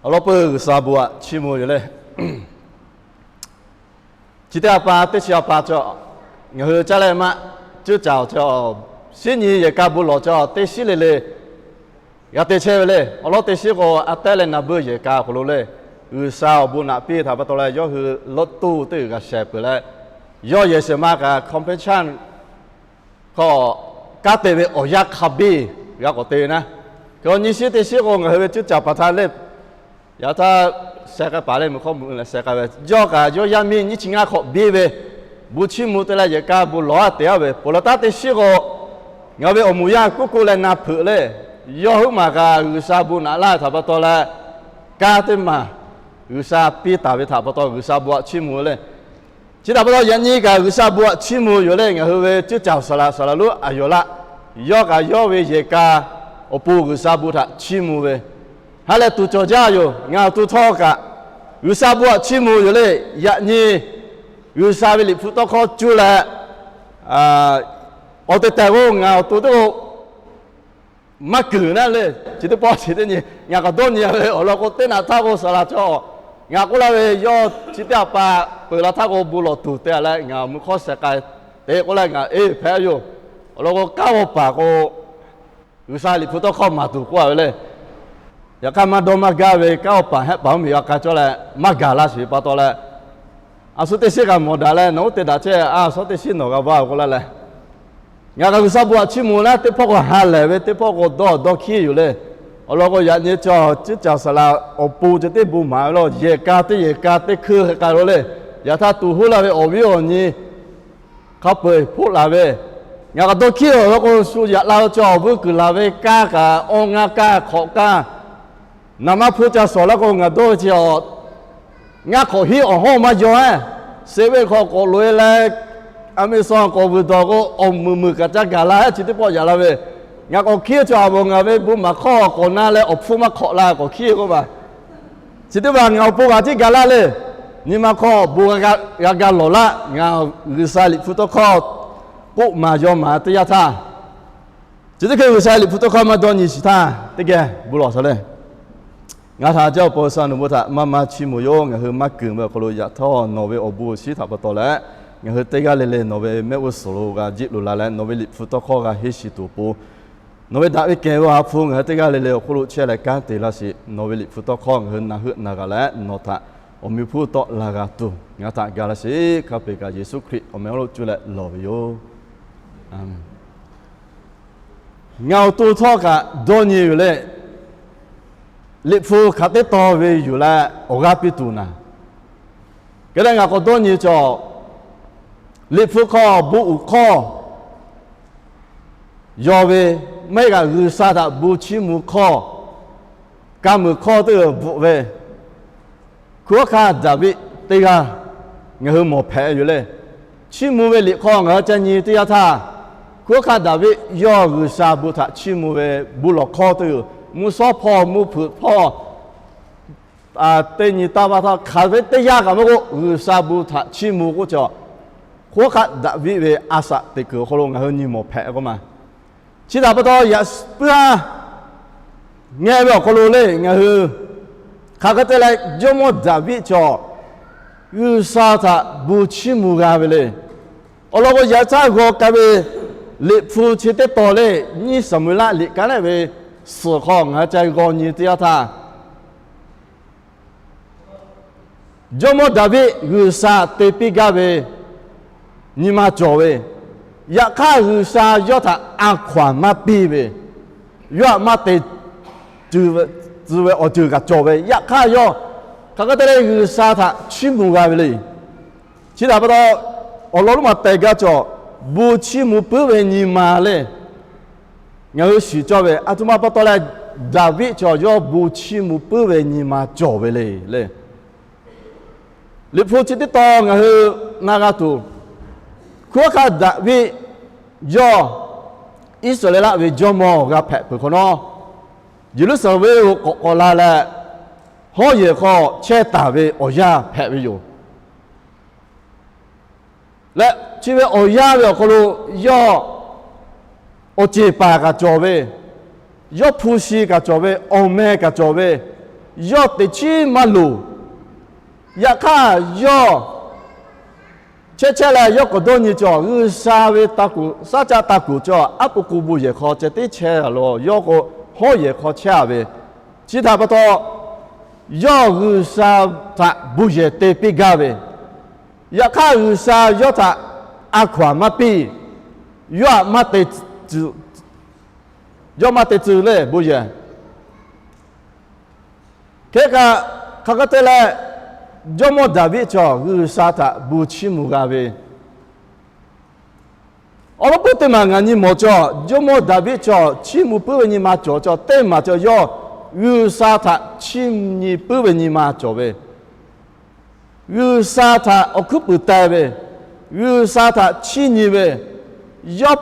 Awˬ lawn peuˬ G'uiˬsha bon htaꞈ chiˇ mvuh yoˬ le. Chi teˇ a pa teˇ chi a pa cawˬ, ngaˬ hui caˇ leh maˇ cuˉ caˍ awˬ cawˬ, shinˉ nyi yehˬ ka bon lawˬ cawˬ teˇ shinˉ le le g'a te chehˇ ve le. Awˬ lawn teˇ shinˉ k'o, a tehˉ leh na buiˇ yehˬ ka awˬ hk'aw lo le, G'uiˬsha awˬ bon naꞈ piˇ htaꞈ pa taw leh yawˇ hui lawˇ toˇ teˇ g'uiˬ g'a shehˍ peuˬ leh, yawˇ yehˬ shehˍ ma kaꞈ compassion hk'aw kanˉ te ve awˬ yanˇ hk'a biˇ g'a k'awꞈ te ve naˉ. Hk'e awˬ nyi shinˉ teˇ shinˉ k'o, ngaˬ hui ve cuˉ caˍ paˍ htaˇ le, yaꞈ htaˇ sheh k'ai paˍ le, meuꞈ hk'aw meuꞈ leh sheh k'ai ve, yawˇ kaꞈ yawˇ yaˇ miˇ nyiˇ chi ngaˇ hk'awꞈ biˇ ve, bon chiˇ mvuh te leh yehˬ ka bon lawˬ a te a ve, peuˬ leh taˉ teˇ shinˉ k'o, ngaˬ hui ve awˬ moˍ yaˇ kuˉ kuˉ leh na hpeuꞈ le, yawˇ huiˉ maˬ kaꞈ G'uiˬsha bon naꞈ laˇ ve htaꞈ pa taw leh, kanˉ teˇ maˬ G'uiˬsha piˇ taˍ ve htaꞈ pa taw G'uiˬsha bon htaꞈ chiˇ mvuh le. Chi htaꞈ pa taw yaꞈ nyi kaꞈ G'uiˬsha bon htaꞈ chiˇ mvuh yoˬ le. Ngaˬ hui ve cuˉ caˍ saˍ laꞈ saˍ laꞈ lonˉ a yoˬ laˇ, yawˇ kaꞈ yawˇ ve yehˬ ka awˬ pon G'uiˬsha bon htaꞈ chiˇ mvuh ve, ha leh tuˬ cawˬ jaˇ yoˬ. Ngaˬ awˬ to htawˇ kaꞈ G'uiˬsha bon htaꞈ chiˇ mvuh yoˬ le. Yaꞈ nyi G'uiˬsha ve Liꞈ hpu tawˇ hkawˇ cuˇ leh, awˬ tehˬ tehˬ k'o ngaˬ awˬ to teˇ k'o maˇ keunˍ naˉ le. Chi teˇ pawˆ chi teˇ nyi ngaˬ k'awꞈ dawˇ nyi ve awˬ lawn k'o, teˇ naꞈ htaˇ k'o saˍ laꞈ cawˬ, ngaˬ k'oˆ laˇ ve yawˇ chi teˇ a pa peuˬ la htaˇ k'o bon lawˬ tuˬ te a leh ngaˬ mui hk'awˇ sheh k'ai te k'oˆ leh ngaˬ eˬ hpehꞈ yoˬ. Awˬ lawn k'o, kanˉ awˬ paˍ k'o G'uiˬsha Liꞈ hpu tawˇ hkawˇ maˍ tuˬ k'oˆ a ve le. Yaꞈ hk'aˇ maˇ dawˇ maˇ gaˇ ve kanˉ awˬ paˍ hehˆ paˍ mvuhˇmiˬ g'a k'ai cawˇ leh maˇ gaˬ laˇ sheˍ ve pa taw leh, a shu teˇ shinˉ kaꞈ mawˬ daꞈ leh nawˬ oˇ te daꞈ chehˇ, a shu teˇ shinˉ nawˬ g'a vaˇ ve k'oˆ laˇ leh, ngaˬ kaꞈ G'uiˬsha bon htaꞈ chiˇ mvuh naˉ, teˇ hpawˇ k'o ha lehˬ ve, teˇ hpawˇ k'o dawˇ dawˇ hkiˉ yoˬ le. Awˬ lawn k'o yaꞈ nyi cawˬ cuˉ caˍ saˍ laꞈ awˬ pon ceh teˇ bon maˍ ve law, yehˬ ka teˇ yehˬ ka teˇ hkui hk'e k'ai lo le. Yaꞈ htaˇ tuˬ hoˉ laˇ ve awˬ viˉ awˬ nyi hk'a peu-eˬ hpoˆ laˬ ve, ngaˬ kaꞈ dawˇ hkiˉ awˬ lawn k'o shu yaꞈ la ve cawˬ, awˬ vuiˇ kuiˬ laˬ ve kaˇ kaꞈ awˇ ngaˇ kaˇ hk'awꞈ kaˇ, naˍ manˇ hpu ca shawˍ laˇ k'o ngaˬ dawˇ ve chi awˬ ngaˇ hk'awꞈ hiˉ awˬ hawˉ maˇ yaw-e. Seˍ ve hk'awꞈ k'awꞈ loꞈ-e leh, Amazon k'awꞈ vuiˬ dawˬ k'o awˬ muiˬ muiˬ kaꞈ ca gaˬ la-e. Chi teˇ pawˆ yaꞈ la ve, ngaˬ k'awꞈ hkiˉ cawˬ a ve, ngaˬ ve bon maˍ hk'awˇ k'awꞈ na leh awˬ hpfuhˇ maˇ hk'awꞈ la k'awꞈ hkiˉ k'oˆ ma. Chi teˇ maˬ ngaˬ awˬ pon kaꞈ tiˉ ga laˇ le. Nyi ma hk'aw bon g'a ga lawˬ laˇ. Ngaˬ G'uiˬsha Liꞈ hpu tawˇ hkawˇ k'oˆ maˍ yaw maˍ teˇ yanˇ htaˇ, chi teˇ hkui G'uiˬsha Liꞈ hpu tawˇ hkawˇ maˇ dawˇ nyi shiˍ htaˇ teˇ geh bon lawˬ shaˍ le. Ngaˬ htaꞈ jaˇ awˬ pon G'uiˬsha nawˬ bon htaꞈ maˇ maˇ chiˇ mvuh yoˬ. Ngaˬ hui maˇ keunˍ ve awˬ hk'aw lo yaꞈ htawˇ nawˬ ve awˬ bon awˬ shinˉ htaꞈ pa taw leh, ngaˬ hui teˇ g'aˇ le le nawˬ ve mehˆ g'uˇ suhˍ lo g'a jiˆ loꞈ la leh nawˬ ve Liꞈ hpu tawˇ hkawˇ g'a henˇ shiˍ tuˬ awˬ pon, nawˬ ve daꞈ ve kehˬ ve awˬ ha hpu ngaˬ hui teˇ g'aˇ le le awˬ hk'oˆ lo chehˇ leh kanˉ te laˇ sheˍ. Nawˬ ve Liꞈ hpu tawˇ hkawˇ ngaˬ hui naˬ heuˆ naˬ g'a leh nawˬ htaꞈ awˬ meh hpu tawˆ la g'a tuˬ ngaˬ htaꞈ ga laˇ sheˍ. Hk'a peu-eˬ kaꞈ Yeˍsuˆ Hkriꞈ awˬ meh lo cuˇ leh lawˬ ve yoˬ. Ngaˬ awˬ to htawˇ kaꞈ dawˇ nyi ve le. Liꞈ hpu hk'aˬ teˉ taw ve yuˬ leh awˬ g'aˇ piˇ tuˬ naˍ. Hk'e leh ngaˬ k'awꞈ dawˇ nyi cawˬ, Liꞈ hpu hk'aw bon uiˍ hkawˇ yaw ve, maˇ heˆ kaꞈ G'uiˬsha htaꞈ bon chiˇ mvuh hkawˇ, ka muiˬ hkawˇ teˇ g'uiˬ bvuhꞈ ve, hkunˉ hawˉ hkanˇ Daˍviˆ teˇ g'aˇ ngaˬ hui mawˬ hpehꞈ ve yoˬ le. Chiˇ mvuh ve liꞈ hk'aw ngaˬ hui ca nyi teˇ yanˇ htaˇ, hkunˉ hawˉ hkanˇ Daˍviˆ yawˇ G'uiˬsha bon htaꞈ chiˇ mvuh ve bon lawˬ hkawˇ teˇ g'uiˬ, mvuhˇ shawˉ hpawˇ mvuhˇ hpeuꞈ hpawˇ teˇ nyi taˇ vaˇ htaˇ hk'aˬ ve teˇ yanˇ kaꞈ maˇ k'oˆ, G'uiˬsha bon htaꞈ chiˇ mvuh k'oˆ cawˬ. Hkunˉ hawˉ hkanˇ Daˍviˆ ve a shaꞈ teꞈ kuiˬ awˬ hk'aw lo ngaˬ hui nyi mawˬ hpehꞈ k'oˆ ma. Chi htaꞈ pa taw yaꞈ puiˉ haˉ ngeh ve awˬ hk'aw lo le, ngaˬ hui hk'aˬ hk'e te leh Jawˇmawˇ Daˍviˆ cawˬ G'uiˬsha htaꞈ bon chiˇ mvuh g'a ve le. Awˬ lawn k'o yaꞈ caˇ g'aw k'ai ve Liꞈ hpu chi teˇ tawn le, nyiˇ Saˍmo-eˍlaˆ liꞈ ka lehˆ ve suhˍ hk'aw ngaˬ hui ca g'aw nyi teˇ yanˇ htaˇ, Jawˇmawˇ Daˍviˆ G'uiˬsha te piˇ gaˇ ve nyi ma cawˬ ve, yaꞈ hk'aˇ G'uiˬsha yawˇ htaꞈ a hkaw-anˬ maˇ piˇ ve, yawˇ htaꞈ maˇ te tcuh ve awˬ ceuˬ kaꞈ cawˬ ve, yaꞈ hk'aˇ yawˇ hk'aˬ hk'e te leh G'uiˬsha htaꞈ chiˇ mvuh g'a ve le. Chi htaꞈ pa taw, awˬ lawn lonˉ ma tehˬ gaˇ cawˬ, bon chiˇ mvuh puiˉ ve nyi ma le. Ngaˬ hui shiˍ cawˇ ve, aˬ htoꞈ ma pa taw leh Daˍviˆ cawˬ yawˇ bon chiˇ mvuh puiˉ ve nyi ma cawˬ ve le le. Liꞈ hpu chi teˇ tawn ngaˬ hui na g'a tuˬ, hkunˉ hawˉ hkanˇ Daˍviˆ yawˇ Iˉsaˍreˍlaˆ ve jawˇmawˇ g'a hpehꞈ peuˬ hk'awꞈ nawˉ, Yeˍruˆsaˍlehnˍ venˇ lo k'awꞈ k'awꞈ la leh, hawˉ yehˬ hk'aw chehˇ taˍ ve awˬ yanˇ hpehꞈ ve yoˬ. Leh chi ve awˬ yanˇ ve awˬ hk'aw lo yawˇ awˬ ceˬ paˍ kaꞈ cawˬ ve, yawˇ hpu shi kaꞈ cawˬ ve, awˬ meh kaꞈ cawˬ ve, yawˇ teꞈ chiˉ maˇ loˍ. Yaꞈ hk'aˇ, yawˇ chehˇ chehˇ leh yawˇ k'awꞈ dawˇ nyi cawˬ, G'uiˬsha ve taˍ kuˬ, saˉ caˆ taˍ kuˬ cawˬ, aˉ pu k'o bon yehˬ hk'aw ceh teˇ chehˇ a lo, yawˇ k'o hawˉ yehˬ hk'aw chehˇ a ve. Chi htaꞈ pa taw, yawˇ G'uiˬsha htaꞈ bon yehˬ te piˇ gaˇ ve. Yaꞈ hk'aˇ, G'uiˬsha yawˇ htaꞈ a hkaw aˬ maˇ piˇ. Yawˇ aꞈ maˇ te tcuh, yawˇ maˇ te tcuh le bon yehˬ. Hk'e kaꞈ, hk'aˬ hk'e te leh, jawˇmawˇ Daˍviˆ cawˬ G'uiˬsha htaꞈ bon chiˇ mvuh g'a ve. Awˬ lawn k'o, teˇ maˬ ngaˬ nyi mawˬ cawˬ, jawˇmawˇ Daˍviˆ cawˬ chiˇ mvuh puiˉ ve nyi ma cawˬ cawˬ, teˇ maˬ cawˬ yawˇ G'uiˬsha htaꞈ chiˇ nyi puiˉ ve nyi ma cawˬ ve. G'uiˬsha htaꞈ awˬ hkuiˉ puiˍ teh ve, G'uiˬsha htaꞈ chiˇ nyi ve, yawˇ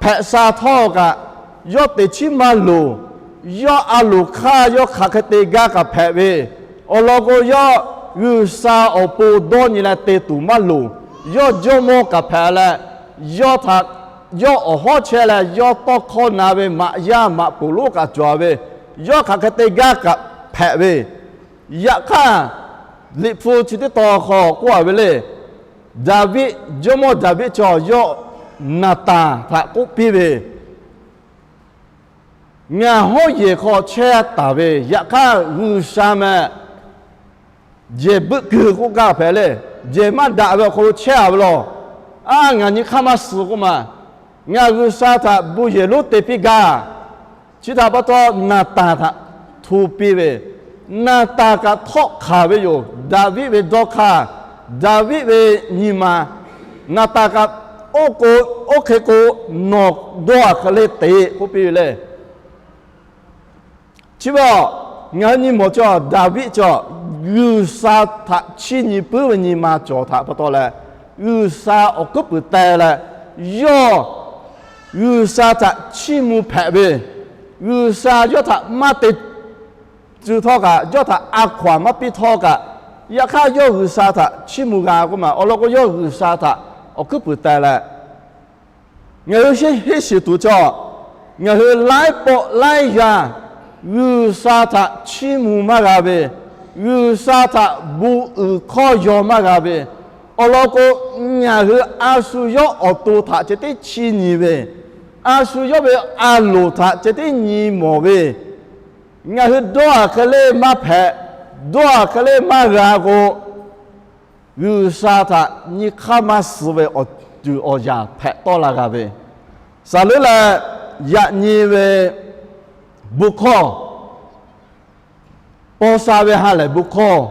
hpehꞈ sha htawˇ kaꞈ, yawˇ teꞈ chiˉ maˇ loˍ. Yawˇ a loˍ hk'aˇ yawˇ hk'aˬ hk'e te gaˇ kaꞈ hpehꞈ ve. Awˬ lawn k'o, yawˇ G'uiˬsha awˬ pon dawˇ nyi leh te tuˬ maˇ loˍ. Yawˇ jawˇmawˇ kaꞈ hpehꞈ leh, yawˇ htaꞈ, yawˇ awˬ hawˉ chehˇ leh yawˇ tawˇ hkawˇ na ve maꞈ yaˇ maꞈ poˍ lonˉ kaꞈ cawˬ ve. Yawˇ hk'aˬ hk'e te gaˇ kaꞈ hpehꞈ ve. Yaꞈ hk'aˇ, Liꞈ hpu chi teˇ tawn hk'aw k'oˆ a ve le, Daˍviˆ, jawˇmawˇ Daˍviˆ cawˬ yawˇ Naˍtanˍ htaꞈ k'oˆ piˇ ve, Ngaˬ hawˉ yehˬ hk'aw chehˇ taˍ ve, yaꞈ hk'aˇ G'uiˬsha meh jehˬ buiˆ kuiˬ k'oˆ gaˇ hpehꞈ le. Jehˬ maˇ daꞈ ve awˬ hk'aw lo chehˇ a ve law. A, ngaˬ nyi hk'aˇ maˇ suh k'oˆ ma. Ngaˬ G'uiˬsha htaꞈ bon yehˬ lonˉ te piˇ gaˇ. Chi htaꞈ pa taw, Naˍtanˍ htaꞈ hto piˇ ve, Naˍtanˍ kaꞈ htawˆ hk'aˬ ve yoˬ. Daˍviˆ ve dawˇ hk'aˇ, Daˍviˆ ve nyi ma, Naˍtanˍ kaꞈ, oˇ k'o, oˇ hk'e k'o, nawˬ dawˇ a hk'e le teꞈ k'oˆ piˇ ve le. Chi ve a, ngaˬ hui nyi mawˬ cawˬ, Daˍviˆ cawˬ G'uiˬsha htaꞈ chiˇ nyi puiˉ ve nyi ma cawˬ htaꞈ pa taw leh, G'uiˬsha awˬ hkuiˉ puiˍ teh leh, yawˇ G'uiˬsha htaꞈ chiˇ mvuh hpehꞈ ve, G'uiˬsha yawˇ htaꞈ maˇ te tcuh htawˇ kaꞈ, yawˇ htaꞈ a hkaw aˬ maˇ piˇ htawˇ kaꞈ, yaꞈ hk'aˇ yawˇ G'uiˬsha htaꞈ chiˇ mvuh g'a k'oˆ ma. Awˬ lawn k'o, yawˇ G'uiˬsha htaꞈ awˬ hkuiˉ puiˍ teh leh, ngaˬ hui sheˉ, heˉ shiˍ tuˬ cawˬ, ngaˬ hui laiˉ pawˆ laiˉ yaˇ G'uiˬsha htaꞈ chiˇ mvuh maˇ g'a ve, G'uiˬsha htaꞈ bon uiˍ hkawˇ yaw maˇ g'a ve, awˬ lawn k'o, ngaˬ hui a shu yawˇ awˬ to htaꞈ ceh tiˉ chiˇ nyi ve, a shu yawˇ ve a loˍ htaꞈ ceh tiˉ nyi mawˬ ve, ngaˬ hui dawˇ a hk'e le maˇ hpehꞈ, dawˇ a hk'e le maˇ g'a k'o, G'uiˬsha htaꞈ nyi hk'aˇ maˇ suh ve awˬ ceuˬ awˬ yaꞈ hpehꞈ tawˆ la g'a ve, saˍ leuˉ leh yaꞈ nyi ve bon hkawˇ, paw sha ve ha lehˬ bon hkawˇ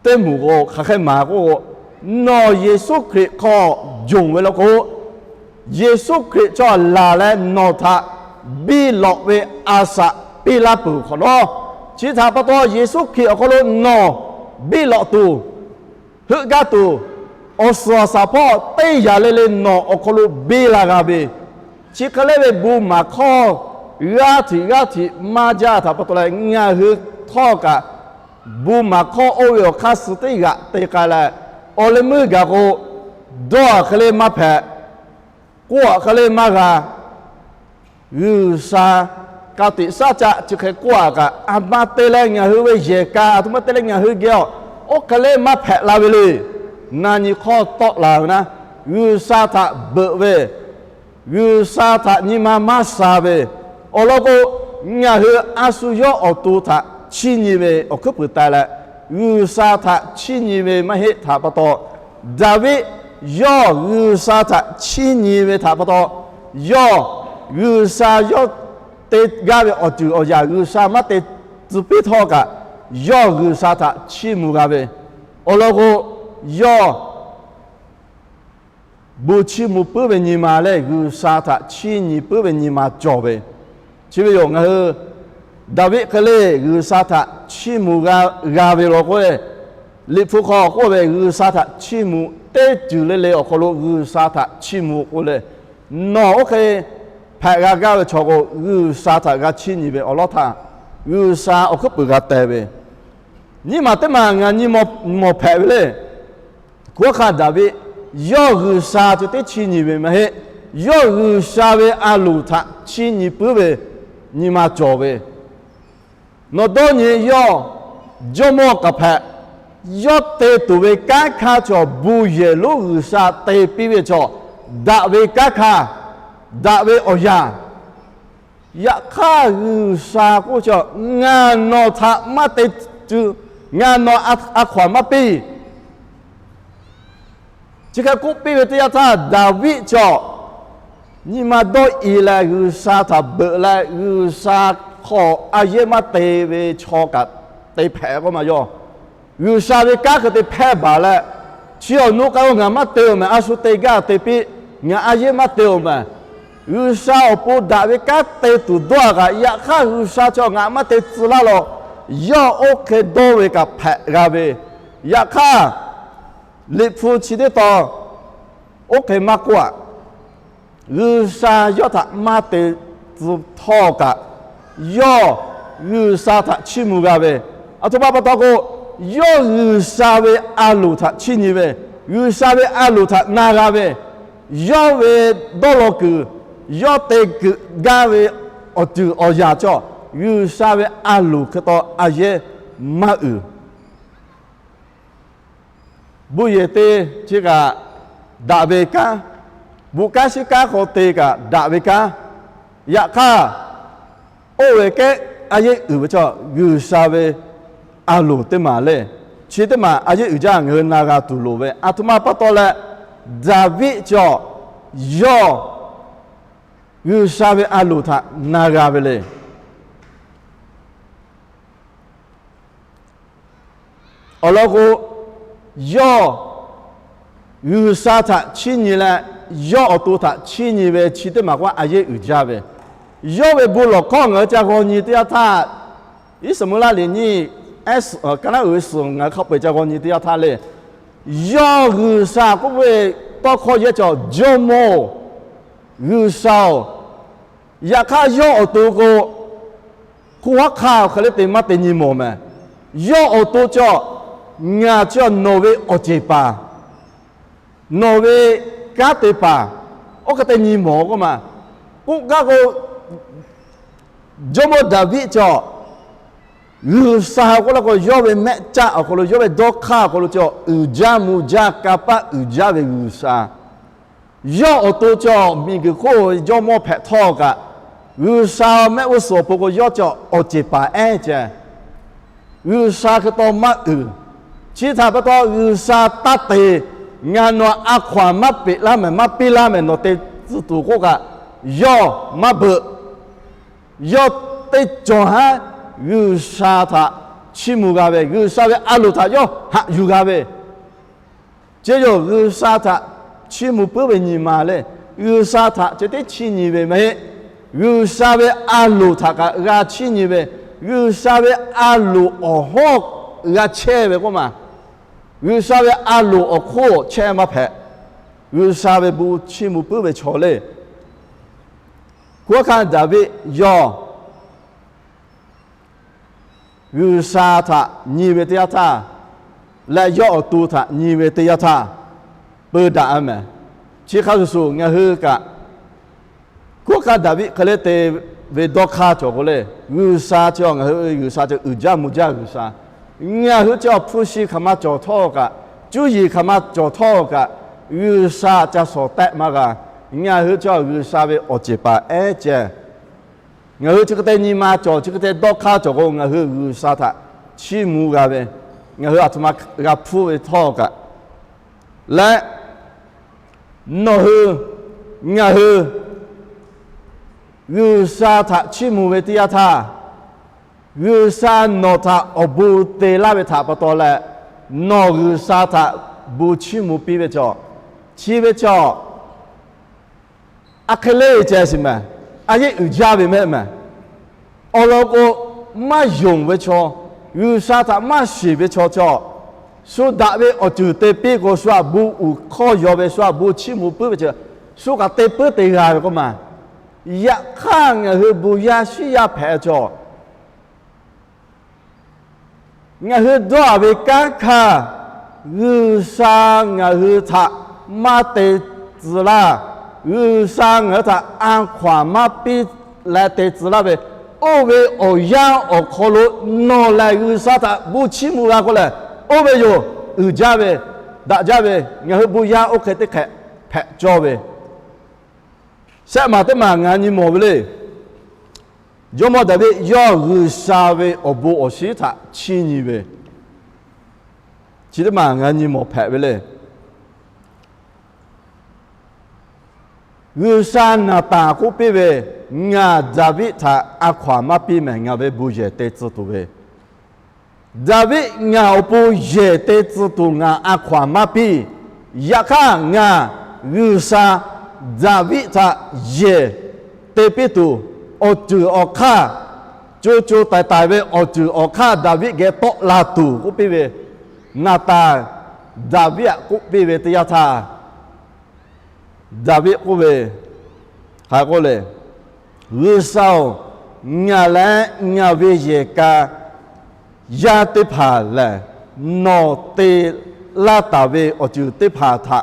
teˇ moˍ k'o, hk'aˬ hk'e maˍ k'o, nawˬ Yeˍsuˆ Hkriꞈ hk'aw yonˍ ve law k'o, Yeˍsuˆ Hkriꞈ chaw laˬ leh nawˬ htaꞈ biˇ lawꞈ ve a shaꞈ piˇ laˇ peuˬ hk'awꞈ nawˉ, chi htaꞈ pa taw Yeˍsuˆ Hkriꞈ awˬ hk'aw lo nawˬ biˇ lawꞈ tuˬ, heuˆ gaˇ tuˬ, awˬ suhˍ awˬ shaˍ hpawˇ teˇ yanˇ le le nawˬ awˬ hk'aw lo biˇ la g'a ve, chi hk'e le ve bon maˍ hkawˇ g'aˇ hteꞈ g'aˇ hteꞈ maˇ jaˇ htaꞈ pa taw leh, ngaˬ hui htawˇ kaꞈ bon maˍ hkawˇ oˇ ve awˬ hk'aˇ suh teˇ g'aꞈ te k'ai leh, awˬ leh meuˇ gaˬ k'o, dawˇ a hk'e le maˇ hpehꞈ, k'oˆ a hk'e le maˇ g'a, G'uiˬsha ka tiꞈ shaˉ caˆ chi hk'e k'oˆ a kaꞈ, a ma te leh ngaˬ hui ve yehˬ ka, a htoꞈ ma te leh ngaˬ hui geh a, oˇ hk'e le maˇ hpehꞈ la ve le. Na nyi hk'awˇ tawˆ la ve naˉ, G'uiˬsha htaꞈ beuꞈ ve, G'uiˬsha htaꞈ nyi ma maˇ sha ve, awˬ lawn k'o, ngaˬ hui a shu yawˇ awˬ to htaꞈ chiˇ nyi ve awˬ hkuiˉ puiˍ teh leh, G'uiˬsha htaꞈ chiˇ nyi ve maˇ heˆ htaꞈ pa taw, Daˍviˆ yawˇ G'uiˬsha htaꞈ chiˇ nyi ve htaꞈ pa taw, yawˇ G'uiˬsha yawˇ te gaˇ ve awˬ ceuˬ awˬ yaꞈ G'uiˬsha maˇ te tcuh piˇ htawˇ kaꞈ, yawˇ G'uiˬsha htaꞈ chiˇ mvuh g'a ve, awˬ lawn k'o, yawˇ bon chiˇ mvuh puiˉ ve nyi ma leh G'uiˬsha htaꞈ chiˇ nyi puiˉ ve nyi ma cawˬ ve. Chi ve yoˬ, ngaˬ hui Daˍviˆ hk'e le G'uiˬsha htaꞈ chiˇ mvuh g'a, g'a ve law k'o, Liꞈ hpu hk'aw k'oˆ ve, G'uiˬsha htaꞈ chiˇ mvuh, teˇ ceuˬ le le awˬ hk'aw lo G'uiˬsha htaꞈ chiˇ mvuh k'oˆ leh, nawˬ oˇ hk'e hpehꞈ g'a gaˇ ve chaw k'o, G'uiˬsha htaꞈ g'a chiˇ nyi ve awˬ lawn htaꞈ G'uiˬsha awˬ hkuiˉ puiˍ g'a teh ve, nyiˇ maˬ teˇ maˬ ngaˬ nyi mawˬ hpehꞈ ve le. Hkunˉ hawˉ hk'aˇ Daˍviˆ, yawˇ G'uiˬsha ceh tiˉ chiˇ nyi ve maˇ heˆ. Yawˇ G'uiˬsha ve a loˍ htaꞈ chiˇ nyi puiˉ ve nyi ma cawˬ ve. Nawˬ dawˇ nyi yawˇ Jawˇmawˇ k'aˬ hpehꞈ, yawˇ te tuˬ ve kanˉ hkanˇ chaw, bon yehˬ lonˉ G'uiˬsha te piˇ ve chaw, daꞈ ve kanˉ hkanˇ, daꞈ ve awˬ yanˇ. Yaꞈ hk'aˇ G'uiˬsha k'oˆ ve chaw, ngaˬ nawˬ htaꞈ maˇ te tuˬ, ngaˬ nawˬ a hkaw-anˬ maˇ piˇ. Chi hk'e k'oˆ piˇ ve teˇ yanˇ htaˇ, Daˍviˆ chaw nyi ma dawˇ i leh G'uiˬsha htaꞈ beuꞈ leh, G'uiˬsha hk'aw a yehˉ maˇ te ve chaw kaꞈ te hpehꞈ k'oˆ ma yoˬ. G'uiˬsha ve kanˉ hk'e te hpehˇ baˬ leh, chi awˬ nu k'ai-o, ngaˬ maˇ te-oˬ mehˍ, a shu te gaˇ te piˇ, ngaˬ a yehˉ maˇ te-oˬ mehˍ. G'uiˬsha awˬ pon daꞈ ve kanˉ te tuˬ dawˇ-a kaꞈ, yaꞈ hk'aˇ G'uiˬsha chaw ngaˬ maˇ te tcuh laˇ law. Yawˇ oˇ hk'e dawˇ ve kaꞈ hpehꞈ g'a ve. Yaꞈ hk'aˇ, Liꞈ hpu chi teˇ tawn oˇ hk'e maˇ k'oˆ-a. G'uiˬsha yawˇ htaꞈ maˇ te tcuh htawˇ kaꞈ, yawˇ G'uiˬsha htaꞈ chiˇ mvuh g'a ve. Aˬ htoꞈ ma pa taw k'o, yawˇ G'uiˬsha ve a loˍ htaꞈ chiˇ nyi ve, G'uiˬsha ve a loˍ htaꞈ na g'a ve, yawˇ ve dawˇ law kuiˬ, yawˇ te kuiˬ gaˇ ve awˬ ceuˬ awˬ yanˍ cawˬ, G'uiˬsha ve a loˍ hk'e taw a yehˉ maˇ uiˍ. Bon yehˬ te chi kaꞈ daꞈ ve kanˉ, bon kanˉ shiˉ kanˉ hk'aw te kaꞈ daꞈ ve kanˉ. Yaꞈ hk'aˇ, oˇ ve kehˉ a yehˉ uiˍ ve chaw, G'uiˬsha ve a loˍ teˇ maˬ le. Chi teˇ maˬ a yehˉ uiˍ jaˇ ngaˬ hui na g'a tuˬ loˍ ve. Aˬ htoꞈ ma pa taw leh, Daˍviˆ chaw yawˇ G'uiˬsha ve a loˍ htaꞈ na g'a ve le. Awˬ lawn k'o, yawˇ G'uiˬsha htaꞈ chiˇ nyi leh, yawˇ awˬ to htaꞈ chiˇ nyi ve chi teˇ maˬ k'o a yehˉ uiˍ jaˇ ve. Yawˇ ve bon lawˬ hkawˇ ngaˬ hui ca g'aw nyi teˇ yanˇ htaˇ, Iˉsaˍmuˍlaˆ liꞈ nyiˇ, Kaˍnaˆ uiˍ ve suhˍ ngaˬ hui hk'a peu-eˬ ca g'aw nyi teˇ yanˇ htaˇ le, yawˇ G'uiˬsha k'oˆ ve tawˇ hkawˇ yehˇ cawˬ, Jawˇmawˇ-oˬ, G'uiˬsha-oˬ, yaꞈ hk'aˇ yawˇ awˬ to k'o, hk'oˆ haˉ hk'aˇ hk'e le te maˇ te nyi mawˬ mehˍ. Yawˇ awˬ to cawˬ, ngaˬ cawˬ nawˬ ve awˬ ceˬ paˍ, nawˬ ve kanˉ te paˍ, oˇ hk'e te nyi mawˬ k'oˆ ma. K'oˆ gaˇ k'o, Jawˇmawˇ Daˍviˆ cawˬ, G'uiˬsha k'oˆ la k'o, yawˇ ve mehˆ caˆ awˬ hk'aw lo, yawˇ ve dawˇ hk'aˇ awˬ hk'aw lo cawˬ uiˍ jaˇ mvuh jaˇ kanˇ paˆ uiˍ jaˇ ve G'uiˬsha. Yawˇ awˬ to cawˬ miˬguiˬ hk'oˆ jawˇmawˇ hpehꞈ htawˇ kaꞈ, G'uiˬsha mehˆ g'uˇ suhˍ awˬ pon k'o yawˇ cawˬ awˬ ceˬ paˍ ehˉ ceh, G'uiˬsha hk'e taw maˇ uiˍ. Chi htaꞈ pa taw G'uiˬsha taˇ te, ngaˬ nawˬ a hkaw-anˬ maˇ peꞈ laˇ mehˍ, maˇ piˇ laˇ mehˍ, nawˬ te tcuh tuˬ k'oˆ kaꞈ, yawˇ maˇ beuꞈ. Yawˇ teˇ cawˬ haˉ G'uiˬsha htaꞈ chiˇ mvuh g'a ve, G'uiˬsha ve a loˍ htaꞈ yawˇ haꞈ yuˬ g'a ve. Chi yoˬ, G'uiˬsha htaꞈ chiˇ mvuh puiˉ ve nyi ma le. G'uiˬsha htaꞈ chi teˇ chiˇ nyi ve maˇ heˆ. G'uiˬsha ve a loˍ htaꞈ kaꞈ g'a chiˇ nyi ve, G'uiˬsha ve a loˍ awˬ hawˉ g'a chehˇ ve k'oˆ ma. G'uiˬsha ve a loˍ awˬ hk'oˆ chehˇ maˇ hpehꞈ. G'uiˬsha ve bon chiˇ mvuh puiˉ ve chaw le. Hkunˉ hawˉ hkanˇ Daˍviˆ yawˇ G'uiˬsha htaꞈ nyi ve teˇ yanˇ htaˇ, leh yawˇ awˬ to htaꞈ nyi ve teˇ yanˇ htaˇ, peu daꞈ-a mehˍ. Chi hk'a shuˍ shuˍ ngaˬ hui kaꞈ, hkunˉ hawˉ hkanˇ Daˍviˆ hk'e le te ve dawˇ hk'aˇ cawˬ k'o le, G'uiˬsha chi ngaˬ hui G'uiˬsha cawˬ uiˍ jaˇ mvuh jaˇ G'uiˬsha. Ngaˬ hui chi awˬ hpu shi hk'aˬ ma cawˬ htawˇ kaꞈ, cuˇ yiˍ hk'aˬ ma cawˬ htawˇ kaꞈ, G'uiˬsha ca shawˍ tehˆ maˇ g'a. Ngaˬ hui chi G'uiˬsha ve awˬ ceˬ paˍ ehˉ ceh. Ngaˬ hui chi hk'e te nyi ma cawˬ, chi hk'e te dawˇ hk'aˇ cawˬ k'o, ngaˬ hui G'uiˬsha htaꞈ chiˇ mvuh g'a ve, ngaˬ hui aˬ htoꞈ ma g'a hpuˇ ve htawˇ kaꞈ, leh nawˬ hui, ngaˬ hui G'uiˬsha htaꞈ chiˇ mvuh ve teˇ yanˇ htaˇ, G'uiˬsha nawˬ htaꞈ awˬ bon te laˇ ve htaꞈ pa taw leh, nawˬ G'uiˬsha htaꞈ bon chiˇ mvuh piˇ ve cawˬ. Chi ve cawˬ, a hk'e le ceh shiˍ mehˍ, a yehˉ uiˍ jaˇ ve mehˆ mehˍ. Awˬ lawn k'o, maˇ yonˍ ve chaw, G'uiˬsha htaꞈ maˇ shiˍ ve chaw cawˬ, shu daꞈ ve awˬ ceuˬ te piˇ k'o, shu aꞈ bon uiˍ hkawˇ yaw ve, shu aꞈ bon chiˇ mvuh puiˉ ve ceh, shu kaꞈ te puiˉ te g'a ve k'oˆ ma. Yaꞈ hk'aˇ ngaˬ hui bon yaˇ shiˉ yaˇ hpehꞈ cawˬ, ngaˬ hui dawˇ-a ve kanˉ hkanˇ, G'uiˬsha ngaˬ hui htaꞈ maˇ te tcuh laˇ, G'uiˬsha ngaˬ hui htaꞈ a hkaw-anˬ maˇ piˇ leh te tcuh laˇ ve, oˇ ve awˬ yanˇ awˬ hk'aw lo nawˬ lehˬ G'uiˬsha htaꞈ bon chiˇ mvuh g'a k'oˆ lehˬ, oˇ ve yoˬ. Uiˍ jaˇ ve, daꞈ jaˇ ve, ngaˬ hui bon yaˇ oˇ hk'e teˇ hk'ehꞈ hpehꞈ cawˇ ve, shehˆ maˬ teˇ maˬ ngaˬ nyi mawˬ ve le. Jawˇmawˇ Daˍviˆ yawˇ G'uiˬsha ve awˬ bon awˬ shinˉ htaꞈ chiˇ nyi ve, chi teˇ maˬ ngaˬ nyi mawˬ hpehꞈ ve le. G'uiˬsha Naˍtanˍ k'oˆ piˇ ve, Ngaˬ Daˍviˆ htaꞈ a hkaw-anˬ maˇ piˇ mehˍ, ngaˬ ve bon yehˬ te tcuh tuˬ ve. Daˍviˆ ngaˬ awˬ pon yehˬ te tcuh tuˬ ngaˬ a hkaw-anˬ maˇ piˇ. Yaꞈ hk'aˇ ngaˬ G'uiˬsha Daˍviˆ htaꞈ yehˬ te piˇ tuˬ, awˬ ceuˬ awˬ hk'aˇ, co co taiˍ taiˍ ve awˬ ceuˬ awˬ hk'aˇ Daˍviˆ geh tawˆ la tuˬ k'oˆ piˇ ve, Naˍtanˍ Daˍviˆ htaꞈ k'oˆ piˇ ve teˇ yanˇ htaˇ, Daˍviˆ k'oˆ ve, hk'a k'oˆ le, G'uiˬsha-oˬ, ngaˬ leh ngaˬ ve yehˬ ka yaˇ teˇ hpaˍ lehˬ, nawˬ te laˇ taˍ ve awˬ ceuˬ teˇ hpaˍ htaꞈ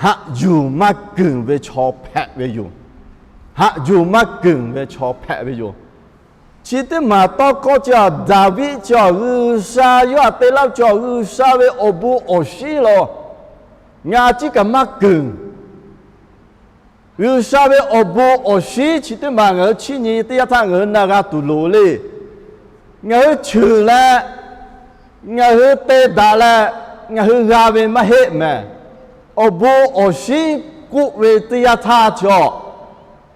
haꞈ yuˬ maˇ keunˍ ve chaw hpehꞈ ve yoˬ. Haꞈ yuˬ maˇ keunˍ ve chaw hpehꞈ ve yoˬ. Chi teˇ maˬ tawˇ hkawˇ chi a, Daˍviˆ chi a, G'uiˬsha yawˇ htaꞈ te laˇ chi a, G'uiˬsha ve awˬ bon awˬ shinˉ lo ngaˬ a ciˉ kaꞈ maˇ keunˍ. G'uiˬsha ve awˬ bon awˬ shinˉ chi teˇ maˬ ngaˬ hui chiˇ nyi teˇ yanˇ htaˇ ngaˬ hui na g'a tuˬ loˍ le. Ngaˬ hui cheuˬ leh, ngaˬ hui te daꞈ leh, ngaˬ hui g'a ve maˇ heˆ mehˍ. Awˬ bon awˬ shinˉ k'oˆ ve teˇ yanˇ htaˇ chi a,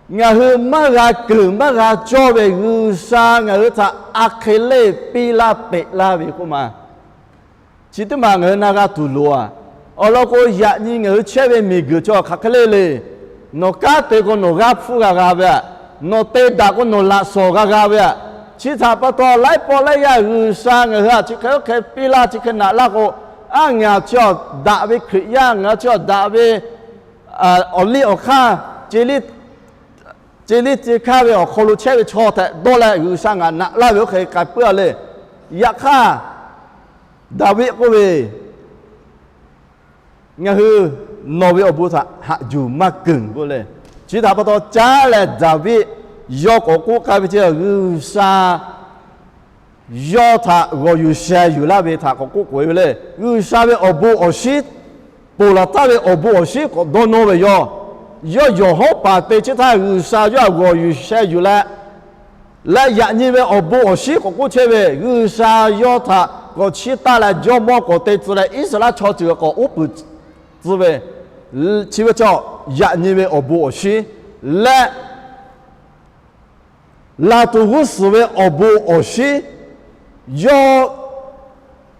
ngaˬ hui maˇ g'a keunˍ maˇ g'a cawˇ ve G'uiˬsha ngaˬ hui htaꞈ a hk'e le piˇ laˇ teꞈ laˇ ve k'oˆ ma. Chi teˇ maˬ ngaˬ hui na g'a tuˬ loˍ a. Awˬ lawn k'o, yaꞈ nyi ngaˬ hui chehˇ ve miˬguiˬ chi hk'aˬ hk'e le le. Nawˬ kanˉ te k'o nawˬ g'aˇ hpfuhˇ g'a g'a ve aꞈ, nawˬ te daꞈ k'o nawˬ laꞈ shawˍ g'a g'a ve aꞈ, chi htaꞈ pa taw laiˉ pawˆ laiˉ yaˇ G'uiˬsha ngaˬ hui htaꞈ chi hk'e oˇ hk'e piˇ laˇ, chi hk'e naꞈ laˇ k'o, a, ngaˬ chi a daꞈ ve Hkriꞈ yaˇ, ngaˬ chi a daꞈ ve awˬ liˇ awˬ hk'aˇ, ce liˇ ce hkaˇ ve awˬ hk'aw lo chehˇ ve chaw tehꞈ dawˇ leh G'uiˬsha ngaˬ naꞈ laˇ ve oˇ hk'e k'ai puiˉ a le. Yaꞈ hk'aˇ, Daˍviˆ k'oˆ ve, Ngaˬ hui nawˬ ve awˬ bon htaꞈ haꞈ yuˬ maˇ keunˍ k'oˆ le. Chi htaꞈ pa taw caˉ leh Daˍviˆ yawˇ k'awꞈ k'oˆ k'ai ve chi, G'uiˬsha yawˇ htaꞈ g'awˬ yuˬ sheh yuˬ laˇ ve htaꞈ k'awꞈ k'oˆ k'oꞈ e ve le. G'uiˬsha ve awˬ bon awˬ shinˉ, ponˬ laˬ taˍ ve awˬ bon awˬ shinˉ k'awꞈ dawˇ nawˇ ve yoˬ. Yawˇ yawˬ hawˉ paˍ te chehˇ htaˇ G'uiˬsha yawˇ htaꞈ g'awˬ yuˬ sheh yuˬ leh, leh yaꞈ nyi ve awˬ bon awˬ shinˉ k'awꞈ k'oˆ chehˇ ve, G'uiˬsha yawˇ htaꞈ k'awꞈ chiˇ taˇ leh jawˇmawˇ k'awꞈ te tcuh leh Iˉsaˍreˍlaˆ chaw ceuˬ k'awꞈ uˉ peunˍ tcuh ve, chi ve chaw yaꞈ nyi ve awˬ bon awˬ shinˉ leh laˬ tuˬ g'uˇ suhˍ ve awˬ bon awˬ shinˉ, yawˇ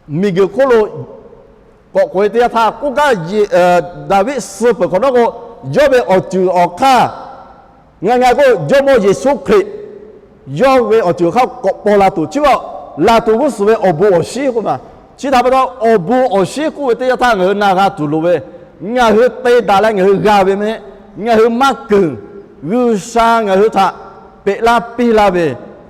miˬguiˬ hk'oˆ lo k'awꞈ k'oꞈ e teˇ yanˇ htaˇ k'oˆ gaˇ, Daˍviˆ suh peuˬ hk'awꞈ nawˉ k'o, yawˇ ve awˬ ceuˬ awˬ hk'aˇ, ngaˬ ngaˬ k'o Jawˇmawˇ Yeˍsuˆ Hkriꞈ yawˇ ve awˬ ceuˬ awˬ hk'aˇ k'awꞈ paw la tuˬ chi a, laˬ tuˬ g'uˇ suhˍ ve awˬ bon awˬ shinˉ k'oˆ ma. Chi htaꞈ pa taw awˬ bon awˬ shinˉ k'oˆ ve teˇ yanˇ htaˇ ngaˬ hui na g'a tuˬ loˍ ve, ngaˬ hui te daꞈ leh ngaˬ hui g'a ve mehˆ, ngaˬ hui maˇ keunˍ, G'uiˬsha ngaˬ hui htaꞈ peꞈ laˇ piˇ laˇ ve,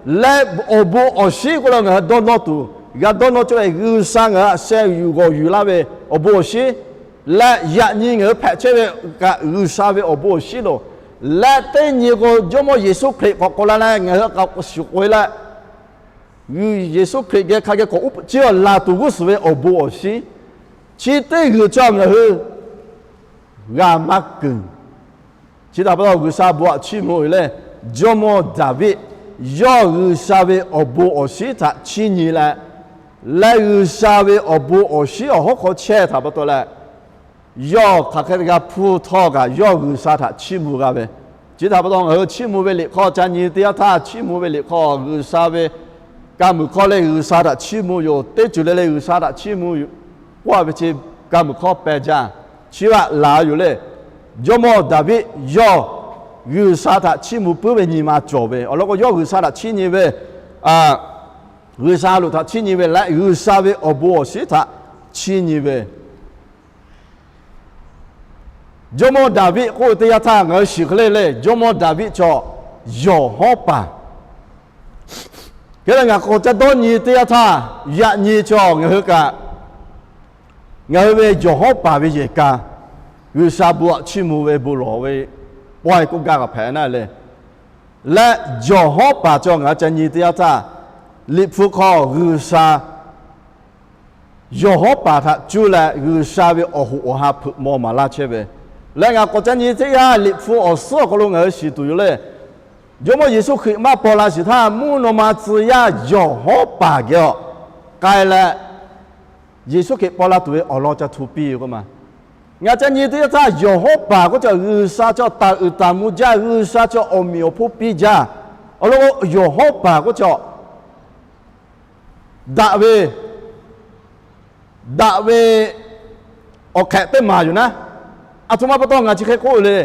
leh awˬ bon awˬ shinˉ k'oˆ la ngaˬ hui dawˇ nawˇ tuˬ g'a dawˇ nawˇ cawˇ ve, G'uiˬsha ngaˬ hui htaꞈ sheh yuˬ g'awˬ yuˬ laˇ ve awˬ bon awˬ shinˉ leh yaꞈ nyi ngaˬ hui hpehꞈ chehˇ ve kaꞈ G'uiˬsha ve awˬ bon awˬ shinˉ loˬ. Leh teˇ nyi k'o Jawˇmawˇ Yeˍsuˆ Hkriꞈ k'awꞈ k'awꞈ la leh ngaˬ hui k'a shuˍ k'oꞈ e leh, Yeˍsuˆ Hkriꞈ geh hk'a geh k'awꞈ uˉ peunˍ chi a laˬ tuˬ g'uˇ suhˍ ve awˬ bon awˬ shinˉ, chi teˇ g'uiˬ chi ngaˬ hui g'a maˇ keunˍ. Chi htaꞈ pa taw G'uiˬsha bon htaꞈ chiˇ mvuh ve lehˬ, Jawˇmawˇ Daˍviˆ yawˇ G'uiˬsha ve awˬ bon awˬ shinˉ htaꞈ chiˇ nyi leh, leh G'uiˬsha ve awˬ bon awˬ shinˉ awˬ hawˉ hk'aw chehˇ htaꞈ pa taw leh, yawˇ hk'aˬ hk'e te g'a hpuˇ htawˇ kaꞈ yawˇ G'uiˬsha htaꞈ chiˇ mvuh g'a ve. Chi htaꞈ pa taw ngaˬ hui chiˇ mvuh ve liꞈ hk'aw ca nyi teˇ yanˇ htaˇ chiˇ mvuh ve liꞈ hk'aw G'uiˬsha ve ka muiˬ hk'aw leh G'uiˬsha htaꞈ chiˇ mvuh yoˬ. Teˇ ceuˬ le le G'uiˬsha htaꞈ chiˇ mvuh k'oˆ ve chi ka muiˬ hk'aw pehˬ jaˇ. Chi htaꞈ laˬ yoˬ le. Jawˇmawˇ Daˍviˆ yawˇ G'uiˬsha htaꞈ chiˇ mvuh puiˉ ve nyi ma cawˬ ve awˬ lawn k'o, yawˇ G'uiˬsha htaꞈ chiˇ nyi ve, G'uiˬsha lo htaꞈ chiˇ nyi ve leh G'uiˬsha ve awˬ bon awˬ shinˉ htaꞈ chiˇ nyi ve Jawˇmawˇ Daˍviˆ k'oˆ ve teˇ yanˇ htaˇ ngaˬ hui shiˍ hk'e le le, Jawˇmawˇ Daˍviˆ chaw yawˬ hawˉ paˍ. Hk'e leh ngaˬ k'awꞈ ca dawˇ nyi teˇ yanˇ htaˇ, yaꞈ nyi chaw ngaˬ hui kaꞈ, ngaˬ hui ve yawˬ hawˉ paˍ ve yehˬ ka, G'uiˬsha bon htaꞈ chiˇ mvuh ve bon lawˬ ve pawehˇ k'oˆ gaˇ kaꞈ hpehꞈ na le. Leh yawˬ hawˉ paˍ cawˬ ngaˬ hui ca nyi teˇ yanˇ htaˇ, Liꞈ hpu hk'aw G'uiˬsha yawˬ hawˉ paˍ htaꞈ cuˇ leh G'uiˬsha ve awˬ hoꞈ awˬ ha hpeuꞈ maw maˍ laˇ chehˇ ve. Leh ngaˬ k'awꞈ ca nyi teˇ yanˇ, Liꞈ hpu awˬ suhˉ awˬ hk'aw lo ngaˬ hui shiˍ tuˬ yoˬ le. Jawˇmawˇ Yeˍsuˆ Hkriꞈ maˇ paw la shiˍ htaˇ, mvuhˇ naw ma tcuh yaˇ yawˬ hawˉ paˍ geh awˬ k'ai leh, Yeˍsuˆ Hkriꞈ paw la tuˬ ve awˬ lawn ca hto piˇ ve k'oˆ ma. Ngaˬ ca nyi teˇ yanˇ htaˇ, yawˬ hawˉ paˍ k'oˆ cawˬ G'uiˬsha cawˬ taˍ uiˍ taˍ mvuh jaˇ, G'uiˬsha cawˬ awˬ meꞈ awˬ hponˇ piˇ jaˇ. Awˬ lawn k'o, yawˬ hawˉ paˍ k'oˆ cawˬ daꞈ ve, daꞈ ve awˬ hk'ehꞈ teˇ maˬ yoˬ naˉ. Aˬ htoꞈ ma pa taw ngaˬ chi hk'e k'oˆ le.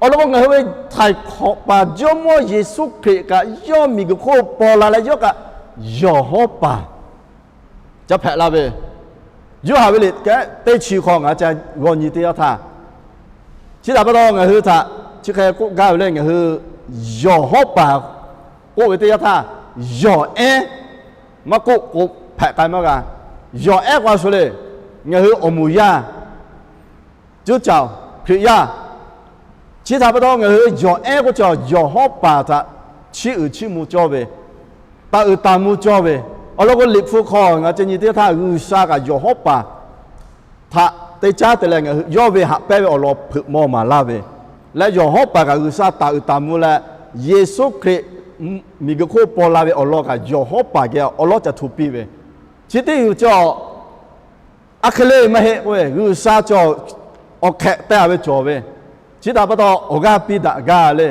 Awˬ lawn k'o, ngaˬ hui ve htaiˍ hk'awꞈ paˍ Jawˇmawˇ Yeˍsuˆ Hkriꞈ kaꞈ yawˇ miˬguiˬ hk'oˆ paw la leh yawˇ kaꞈ yawˬ hawˉ paˍ ca hpehꞈ la ve, Yoˇhanˬ ve liꞈ kehˉ teˇ chi hk'aw ngaˬ ca g'aw nyi teˇ yanˇ htaˇ, chi htaꞈ pa taw ngaˬ hui htaꞈ chi hk'e k'oˆ gaˇ ve le. Ngaˬ hui yawˬ hawˉ paˍ k'oˆ ve teˇ yanˇ htaˇ, yawˬ ehˉ maˇ k'oˆ k'o hpehꞈ k'ai maˇ g'a. Yawˬ ehˉ k'o a shu le, ngaˬ hui awˬ moˍ yaˇ cuˇ caˬ Hkriꞈ yaˇ. Chi htaꞈ pa taw ngaˬ hui yawˬ ehˉ k'oˆ cawˬ yawˬ hawˉ paˍ htaꞈ chiˇ uiˍ chiˇ mvuh cawˇ ve, taˍ uiˍ taˍ mvuh cawˇ ve. Awˬ lawn k'o, Liꞈ hpu hk'aw ngaˬ ca nyi teˇ htaˇ, G'uiˬsha kaꞈ yawˬ hawˉ paˍ htaꞈ te caˉ te leh ngaˬ hui yawˇ ve haꞈ pehnˇ ve awˬ lawn hpeuꞈ maw maˍ laˇ ve, leh yawˬ hawˉ paˍ kaꞈ G'uiˬsha taˍ uiˍ taˍ mvuh leh, Yeˍsuˆ Hkriꞈ miˬguiˬ hk'oˆ paw la ve awˬ lawn kaꞈ yawˬ hawˉ paˍ geh awˬ lawn ca hto piˇ ve. Chi teˇ yuˬ cawˬ, aˬ hk'e le maˇ heˆ k'oˆ ve, G'uiˬsha cawˬ awˬ hk'ehꞈ te a ve cawˬ ve. Chi htaꞈ pa taw awˬ g'aˇ piˇ daꞈ gaˇ le.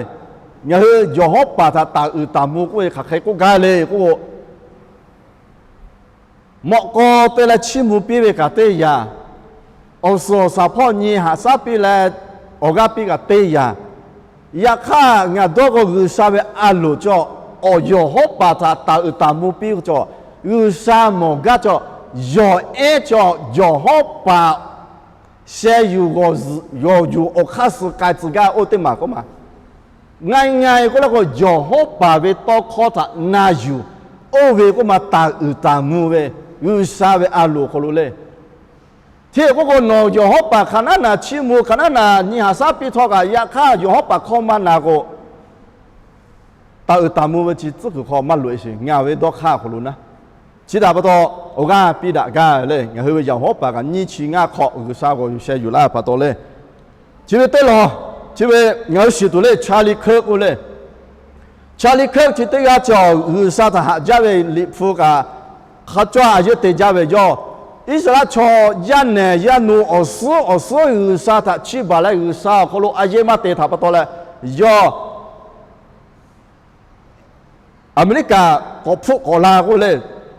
Ngaˬ hui yawˬ hawˉ paˍ htaꞈ taˍ uiˍ taˍ mvuh k'oˆ ve hk'aˬ hk'e k'oˆ gaˇ le k'oˆ k'o, mawꞈ k'aw te leh chiˇ mvuh piˇ ve kaꞈ teˇ yanˇ, awˬ suhˍ awˬ shaˍ hpawˇ nyi haꞈ shaˉ piˇ leh awˬ g'aˇ piˇ kaꞈ teˇ yanˇ, yaꞈ hk'aˇ ngaˬ dawˇ k'o G'uiˬsha ve a loˍ cawˬ awˬ yawˬ hawˉ paˍ htaꞈ taˍ uiˍ taˍ mvuh piˇ cawˬ, G'uiˬsha mawˬ gaˇ cawˬ, yawˬ ehˉ cawˬ yawˬ hawˉ paˍ sheh yuˬ g'awˬ yuˬ awˬ hk'aˇ suh k'ai tcuh gaˇ oˇ teˇ maˬ k'oˆ ma. Nga nga k'oˆ le k'o, yawˬ hawˉ paˍ ve tawˇ hkawˇ htaꞈ na yuˬ oˇ ve k'oˆ ma taˍ uiˍ taˍ mvuh ve G'uiˬsha ve a loˍ hk'aw lo le. Hk'e k'oˆ k'o, nawˬ yawˬ hawˉ paˍ hk'aˬ naˉ naˬ chiˇ mvuh, hk'aˬ naˉ naˬ nyi haꞈ shaˉ piˇ htawˇ kaꞈ, yaꞈ hk'aˇ yawˬ hawˉ paˍ hkawˇ maˇ na k'o, taˍ uiˍ taˍ mvuh ve chi tcuhˉ kuiˬ hk'aw maˇ loꞈ e sheˍ, ngaˬ ve dawˇ hk'aˇ hk'aw lo naˉ. Chi htaꞈ pa taw, awˬ g'aˇ piˇ daꞈ gaˇ le. Ngaˬ hui ve yawˬ hawˉ paˍ kaꞈ nyiˇ chi ngaˇ hk'awꞈ G'uiˬsha g'awˬ yuˬ sheh yuˬ laˇ pa taw le. Chi ve teˇ lawˬ, chi ve ngaˬ hui shiˍ tuˬ le Charlie Kirk k'oˆ le. Charlie Kirk chi teˇ g'aˇ cawˬ G'uiˬsha htaꞈ haꞈ jaˇ ve Liꞈ hpu kaꞈ hk'a cawˇ a yeˇ te jaˇ ve yawˇ, Iˉsaˍreˍlaˆ chaw yaˇ nehˬ yaˇ nu awˬ suhˉ awˬ suhˉ G'uiˬsha htaꞈ chiˇ baˬ leh G'uiˬsha awˬ hk'aw lo a yeˇ maˇ te htaꞈ pa taw leh, yawˇ Aˍmeˍriˆkaˍ k'awꞈ hpfuhˆ k'awꞈ la k'oˆ le,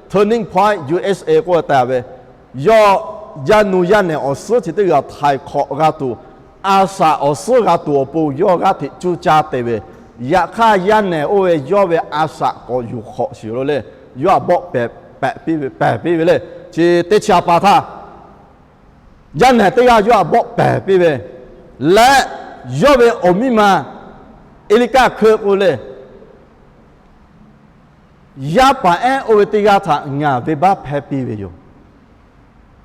Turning Point U S A k'oˆ taˍ ve, yawˇ yaˇ nu yaˇ nehˬ awˬ suhˉ chi teˇ g'aˇ htaiˍ hk'awꞈ g'a tuˬ, a shaꞈ awˬ suhˉ g'a tuˬ awˬ pon yawˇ g'aˇ hteꞈ cuˇ caˇ te ve, yaꞈ hk'aˇ yaˇ nehˬ oˇ ve yawˇ ve a shaꞈ k'awꞈ yuˬ hk'awꞈ shiˍ lo le, yawˇ htaꞈ bawˆ pehˍ pehꞈ piˇ ve, pehˍ piˇ ve le. Chi teˇ chi a pa htaˇ, yaˇ nehˬ teˇ g'aˇ yawˇ htaꞈ bawˆ pehˍ piˇ ve, leh yawˇ ve awˬ miˇ ma Eˇliˇkaˆ Hkeu k'oˆ le, yaˇ paˍ ehˉ oˇ ve teˇ g'aˇ htaꞈ ngaˬ venˇbaˆ hpehˇ piˇ ve yoˬ.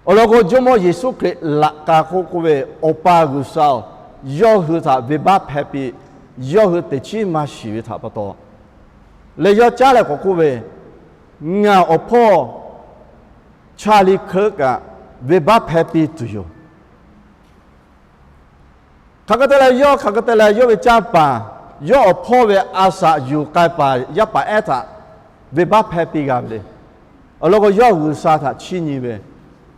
Awˬ lawn k'o, Jawˇmawˇ Yeˍsuˆ Hkriꞈ laꞈ ka hk'oˆ k'oˆ ve, Awˬ pa G'uiˬsha-oˬ, yawˇ hui htaꞈ venˇbaˆ hpehˇ piˇ, yawˇ hui teꞈ chiˉ maˇ shiˍ ve htaꞈ pa taw, leh yawˇ caˉ leh k'awꞈ k'oˆ ve, Ngaˬ awˬ hpawˇ Charlie Kirk kaꞈ venˇbaˆ hpehˇ piˇ tuˬ yoˬ. Hk'aˬ hk'e te leh yawˇ, hk'aˬ hk'e te leh yawˇ ve canˇ paˍ, yawˇ awˬ hpawˇ ve a shaꞈ yuˬ k'ai paˍ yaˇ paˍ ehˉ htaꞈ venˇbaˆ hpehˇ piˇ g'a ve le. Awˬ lawn k'o, yawˇ G'uiˬsha htaꞈ chiˇ nyi ve,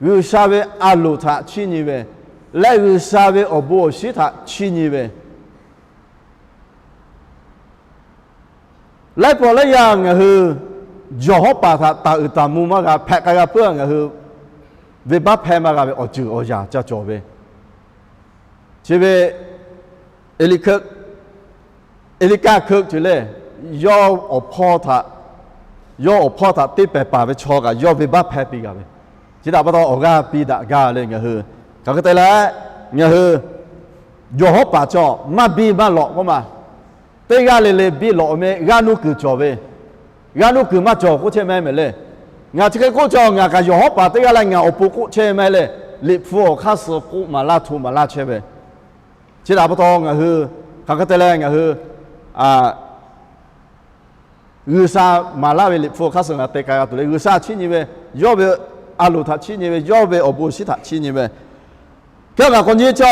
G'uiˬsha ve a loˍ htaꞈ chiˇ nyi ve, leh G'uiˬsha ve awˬ bon awˬ shinˉ htaꞈ chiˇ nyi ve, laiˉ pawˆ laiˉ yaˇ ngaˬ hui yawˬ hawˉ paˍ htaꞈ taˍ uiˍ taˍ mvuh maˇ g'a, hpehꞈ k'ai g'a puiˉ a ngaˬ hui venˇbaˆ hpehˇ maˇ g'a ve awˬ ceuˬ awˬ yanˇ ca cawˬ ve, chi ve Eˇliˇkaˆ, Eˇliˇkaˆ Hkeu ceuˬ le, yawˇ awˬ hpawˇ htaꞈ, yawˇ awˬ hpawˇ htaꞈ teˇ pehˍ paˍ ve chaw kaꞈ yawˇ venˇbaˆ hpehˇ piˇ g'a ve. Chi htaꞈ pa taw awˬ g'aˇ piˇ daꞈ gaˇ le. Ngaˬ hui hk'aˬ hk'e te leh, ngaˬ hui yawˬ hawˉ paˍ cawˬ maˇ biˇ maˇ lawꞈ k'oˆ ma. Teˇ g'aˇ le le biˇ lawꞈ meh g'aˇ nuˇ kuiˬ cawˬ ve, g'aˇ nuˇ kuiˬ maˇ cawˬ k'oˆ chehˇ meh meh le. Ngaˬ chi hk'e k'oˆ cawˬ, ngaˬ kaꞈ yawˬ hawˉ paˍ teˇ g'aˇ leh ngaˬ awˬ pon k'oˆ chehˇ meh le. Liꞈ hpu awˬ hk'aˇ suh k'oˆ maˍ laˇ hto maˍ laˇ chehˇ ve. Chi htaꞈ pa taw ngaˬ hui hk'aˬ hk'e te leh ngaˬ hui, a, G'uiˬsha maˍ laˇ ve Liꞈ hpu hk'aˇ suh ngaˬ te k'ai g'a tuˬ le. G'uiˬsha chiˇ nyi ve, yawˇ ve a loˍ htaꞈ chiˇ nyi ve, yawˇ ve awˬ bon awˬ shinˉ htaꞈ chiˇ nyi ve. Hk'e ngaˬ k'awꞈ nyi chi,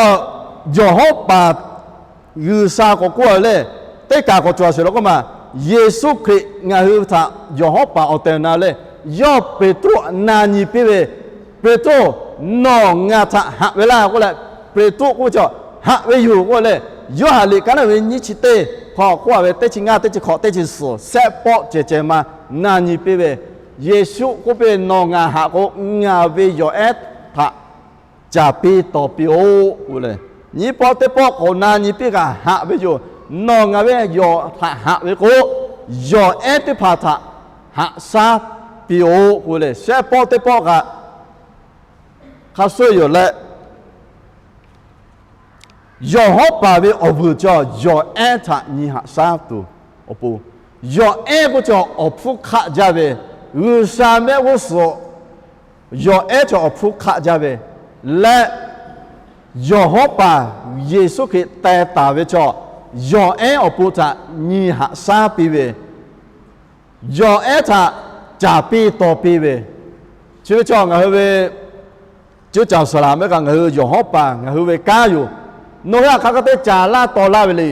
yawˬ hawˉ paˍ G'uiˬsha k'awꞈ k'oˆ ve le, teˇ kaˬ k'awꞈ cawˬ sheˍ law k'oˆ ma, Yeˍsuˆ Hkriꞈ ngaˬ hui htaꞈ yawˬ hawˉ paˍ awˬ tehˬ awˬ na le, yawˇ Peˍtruˆ na nyi piˇ ve, Peˍtruˆ, nawˬ ngaˬ htaꞈ haꞈ ve laˇ k'oˆ leh, Peˍtruˆ k'oˆ ve chaw, haꞈ ve yoˬ k'oˆ leh, Yoˇhanˬ liꞈ ka naˉ ve nyiˇ chi teˇ hk'aw k'oˆ ve teˇ chi ngaˇ, teˇ chi hkawꞈ, teˇ chi suhˍ shehˆ pawˆ cehˬ cehˬ ma na nyi piˇ ve, Yeˍsuˆ k'oˆ piˇ ve, nawˬ ngaˬ haꞈ k'o, ngaˬ ve yawˬ ehˉ htaꞈ caˍ piˇ tawˍ piˇ-oˆ k'oˆ leh, nyiˇ pawˆ teˇ pawˆ k'awꞈ na nyi piˇ kaꞈ haꞈ ve yoˬ. Nawˬ ngaˬ ve yawˬ htaꞈ haꞈ ve k'o, yawˬ ehˉ teˇ hpaˍ htaꞈ haꞈ shaˉ piˇ-oˆ k'oˆ leh, shehˆ pawˆ teˇ pawˆ kaꞈ hk'a shuˍ yoˬ leh, yawˬ hawˉ paˍ ve awˬ vuiˬ cawˬ yawˬ ehˉ htaꞈ nyi haꞈ shaˉ tuˬ awˬ pon, yawˬ ehˉ k'oˆ cawˬ awˬ hpfuhˇ hk'aˆ jaˇ ve, G'uiˬsha mehˆ g'uˇ suhˍ yawˬ ehˉ cawˬ awˬ hpfuhˇ hk'aˆ jaˇ ve leh, yawˬ hawˉ paˍ Yeˍsuˆ Hkriꞈ teh taˍ ve cawˬ yawˬ ehˉ awˬ pon htaꞈ nyi haꞈ shaˉ piˇ ve, yawˬ ehˉ htaꞈ caˍ piˇ tawˍ piˇ ve, chi ve cawˬ ngaˬ hui ve cuˇ caˍ saˍ laˍ mehˆ kaꞈ ngaˬ hui yawˬ hawˉ paˍ ngaˬ hui ve kanˉ yoˬ. Nawˬ hui htaꞈ hk'aˬ hk'e te caˍ laˇ taw laˇ ve le.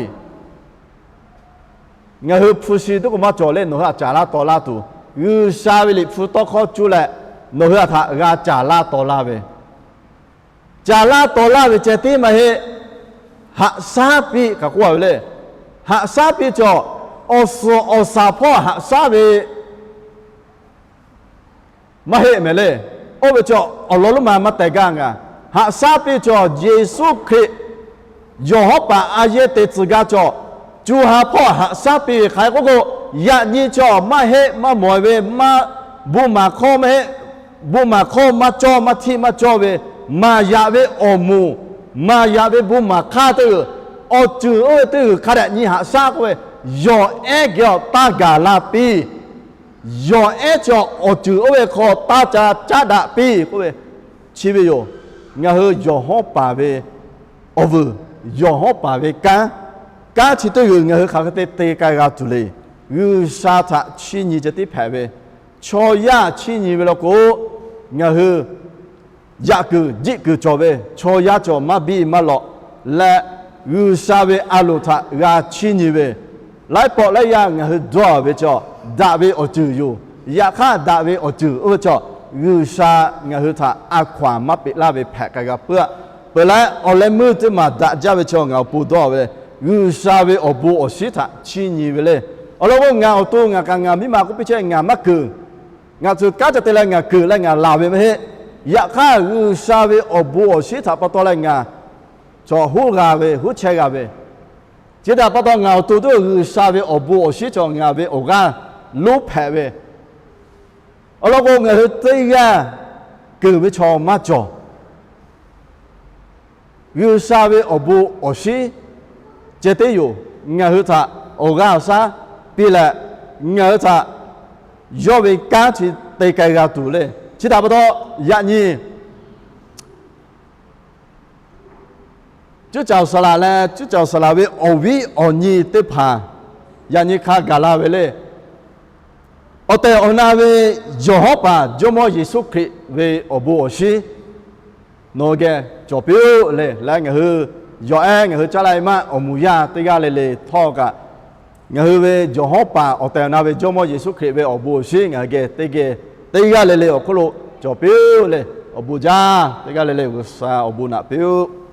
Ngaˬ hui hpu shi tuˉ k'o maˇ cawˬ leh nawˬ hui htaꞈ caˍ laˇ taw laˇ tuˬ, G'uiˬsha ve Liꞈ hpu tawˇ hkawˇ cuˇ leh nawˬ hui htaꞈ g'a caˍ laˇ taw laˇ ve, caˍ laˇ taw laˇ ve ceh tiˉ maˇ heˆ. Haꞈ shaˉ piˇ kaꞈ k'oˆ a ve le. Haꞈ shaˉ piˇ cawˬ, awˬ suhˍ awˬ shaˍ hpawˇ haꞈ shaˉ ve maˇ heˆ mehˍ le. Oˇ ve cawˬ awˬ lawn lonˉ ma maˇ teh gaˇ ngaˬ. Haꞈ shaˉ piˇ cawˬ Yeˍsuˆ Hkriꞈ yawˬ hawˉ paˍ a yehˇ te tcuh gaˇ cawˬ, co ha hpawˇ haꞈ shaˉ piˇ ve hk'aˬ hk'e k'oˆ k'o, yaꞈ nyi cawˬ maˇ heˆ maˇ mawˬ ve, maˇ, bon maˍ hkawˇ maˇ heˆ, bon maˍ hkawˇ maˇ cawˇ maˇ htiˆ maˇ cawˇ ve, maˍ yaꞈ ve awˬ moˍ, maˍ yaꞈ ve bon maˍ hk'aˇ teˇ g'uiˬ, awˬ ceuˬ oˇ ve teˇ g'uiˬ hk'a dehꞈ nyi haꞈ shaˉ k'oˆ ve, yawˬ ehˉ geh awˬ taˇ gaˬ la piˇ. Yawˬ ehˉ cawˬ awˬ ceuˬ oˇ ve hk'aw taˇ ca caˉ daꞈ piˇ k'oˆ ve, chi ve yoˬ. Ngaˬ hui yawˬ hawˉ paˍ ve awˬ vuiˬ, yawˬ hawˉ paˍ ve kanˉ, kanˉ chi teˇ g'uiˬ ngaˬ hui hk'aˬ hk'e te te k'ai g'a tuˬ le. G'uiˬsha htaꞈ chiˇ nyi ceh tiˉ hpehꞈ ve, chaw yaˇ chiˇ nyi ve law k'o, ngaˬ hui yaꞈ kuiˬ jiˆ kuiˬ cawˬ ve, chaw yaˇ cawˬ maˇ biˇ maˇ lawꞈ leh, G'uiˬsha ve a loˍ htaꞈ g'a chiˇ nyi ve, laiˉ pawˆ laiˉ yaˇ ngaˬ hui dawˇ ve cawˬ daꞈ ve awˬ ceuˬ yoˬ. Yaꞈ hk'aˇ daꞈ ve awˬ ceuˬ oˇ ve cawˬ G'uiˬsha ngaˬ hui htaꞈ a hkaw-anˬ maˇ peꞈ laˇ ve hpehꞈ k'ai g'a puiˉ-a. Peuˬ leh awˬ leh meuˇ teˇ maˬ daꞈ jaˇ ve chaw ngaˬ awˬ pon dawˇ ve, G'uiˬsha ve awˬ bon awˬ shinˉ htaꞈ chiˇ nyi ve le. Awˬ lawn k'o, ngaˬ awˬ to ngaˬ kaꞈ ngaˬ miˇ ma k'oˆ piˇ chehˇ ngaˬ maˇ keunˍ. Ngaˬ tcuh kanˉ ca te leh ngaˬ keunˍ leh ngaˬ laˬ ve maˇ heˆ. Yaꞈ hk'aˇ G'uiˬsha ve awˬ bon awˬ shinˉ htaꞈ pa taw leh ngaˬ cawˬ hoˉ g'a ve, hoˉ chehˇ g'a ve, chi htaꞈ pa taw ngaˬ awˬ to teˇ G'uiˬsha ve awˬ bon awˬ shinˉ cawˬ ngaˬ ve awˬ g'aˇ lonˉ hpehꞈ ve. Awˬ lawn k'o, ngaˬ hui teˇ g'aˇ keunˍ ve chaw maˇ cawˬ. G'uiˬsha ve awˬ bon awˬ shinˉ ceh tiˉ yoˬ. Ngaˬ hui htaꞈ awˬ g'aˇ awˬ shaˉ piˇ leh, ngaˬ hui htaꞈ yawˇ ve kanˉ chi te k'ai g'a tuˬ le. Chi htaꞈ pa taw, yaꞈ nyi cuˇ caˍ saˍ laꞈ leh cuˇ caˍ saˍ laꞈ ve awˬ viˉ awˬ nyi teˇ hpaˍ yaꞈ nyi hk'a gaˬ la ve le. Awˬ tehˬ awˬ na ve yawˬ hawˉ paˍ Jawˇmawˇ Yeˍsuˆ Hkriꞈ ve awˬ bon awˬ shinˉ nawˬ geh cawˬ piˇ-oˆ le. Leh ngaˬ hui yawˬ ehˉ ngaˬ hui caˉ laˇ ve maˇ awˬ moˍ yaˇ teˇ g'aˇ le le htawˇ kaꞈ, ngaˬ hui ve yawˬ hawˉ paˍ awˬ tehˬ awˬ na ve Jawˇmawˇ Yeˍsuˆ Hkriꞈ ve awˬ bon awˬ shinˉ ngaˬ hui geh teˇ geh teˇ g'aˇ le le awˬ hk'oˆ lo cawˬ piˇ-oˆ le. Awˬ bon jaˇ. Teˇ g'aˇ le le G'uiˬsha awˬ bon naꞈ piˇ-oˆ.